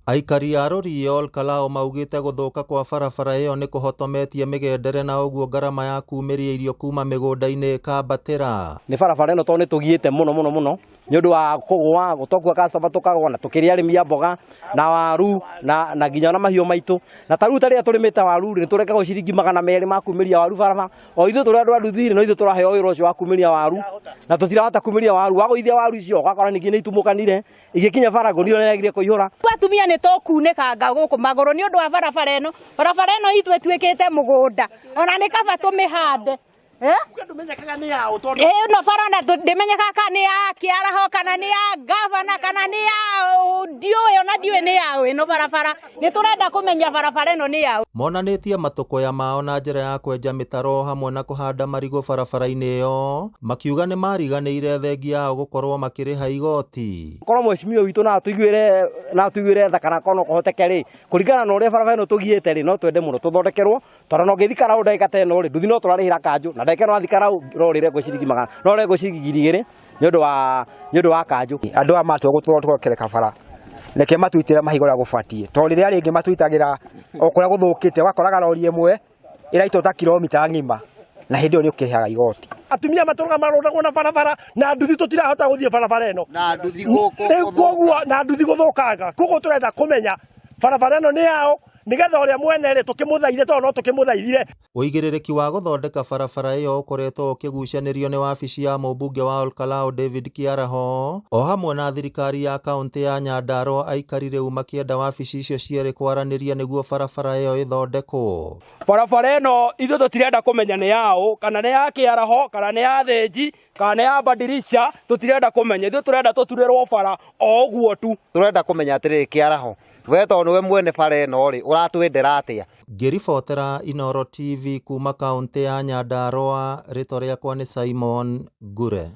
Aikari a Rũriĩ Ol Kalou maugĩte gũthũka kwa barabara ĩyo nĩ kũhotometie mĩgendere na ũguo ngarama ya kumĩria irio kuma mĩgũnda-inĩ ĩkambatĩra. Nĩ barabara ĩno tondũ nĩ tũgiĩte mũno mũno mũno nĩ ũndũ wa kũgũa gũtokua customer tũkagũa na tũkĩrĩ arĩmi a mboga na waru na na nginya ona mahiũ maitũ na ta rĩu ta rĩrĩa tũrĩmĩte waru rĩ nĩ tũrekagwo ciringi 200 ma kumĩria waru barabara. O ithuĩ tũrĩ andũ a nduthi rĩ, no ithuĩ tũraheo wĩra ũcio wa kumĩria waru na tũtirahota kumĩria waru. Wagũithia waru icio ũgakora ningĩ nĩ itumũkanire igĩkinya bara ngũnia ũrĩa yagĩrĩire kũihũra. Atumia nĩ tũkunĩkanga gũkũ magũrũ nĩ ũndũ wa barabara ĩno. Barabara ĩno itũ ĩtuĩkĩte mũgũnda, ona nĩ kaba tũmĩhande. Ĩno bara ona ndĩmenyekaga kana nĩ ya Kĩaraho kana nĩ ya gavana kana nĩ ya ndiũĩ, ona ndiũĩ nĩ ya ũ ĩno barabara. Nĩ tũrenda kũmenya barabara ĩno nĩ ya ũ. Monanĩtie matũkũya mao na njĩra ya kwenja mĩtaro hamwe na kũhanda marigũ barabara-inĩ ĩyo, makiuga nĩ mariganĩire thengia yao gũkorwo makĩrĩha igoti. Korwo mheshimiwa witũ no atũiguĩre, no atũiguĩre tha kana korwo no kũhoteke rĩ, kũringana na ũrĩa barabara ĩno tũgiĩte rĩ, no twende mũno tũthondekerwo, tondũ ona ũngĩthiĩ Karau ndagĩka ta ĩno rĩ, nduthi no tũrarĩhĩra kanjũ, na ndagĩka ĩno wathiĩ Karau no ũrĩrengwo ciringi magana, no ũrengwo ciringi 2000 nĩ ũndũ wa kanjũ. Andũ aya matua gũtũthondekera kabara, reke matuitĩre mahiga ũrĩa gũbatiĩ, tondũ rĩrĩa rĩngĩ matuitagĩra o kũrĩa gũthũkĩte, ũgakoraga rori ĩmwe ĩraitwo ta kilomita ng'ima, na hĩndĩ ĩyo nĩ ũkĩrĩhaga igoti. Atumia matũraga marondagwo na barabara na nduthi tũtirahota gũthiĩ barabara ĩno. Na nduthi gũkũ Rĩu koguo na nduthi gũthũkanga, koguo tũrenda kũmenya barabara ĩno nĩ yao, nĩgetha ũrĩa mwene rĩ tũkĩmũthaithe, tondũ no tũkĩmũthaithire. Ũigĩrĩrĩki wa gũthondeka barabara ĩyo ũkoretwo ũkĩgucanĩrio nĩ wabici ya mũmbunge wa Ol Kalou David Kĩaraho o hamwe na thirikari ya kaũntĩ ya Nyandarua, aikari rĩu makĩenda wabici icio cierĩ kwaranĩria nĩguo barabara ĩyo ĩthondekwo. Barabara ĩno ithuĩ tũtirenda kũmenya nĩ yaũ, kana nĩ ya Kĩaraho, kana nĩ ya Thĩnji, kana nĩ ya Badirisha, tũtirenda kũmenya. Ithuĩ tũrenda tũturĩrwo bara o ũguo tu. Tũrenda kũmenya atĩrĩrĩ, Kĩaraho, we tondũ nĩwe mwene bara ĩno rĩ, ũratwendera atĩa? Ngĩribotera Inooro TV kuma kaũntĩ ya Nyandarua, rĩtwa rĩakwa nĩ Simon Ngure.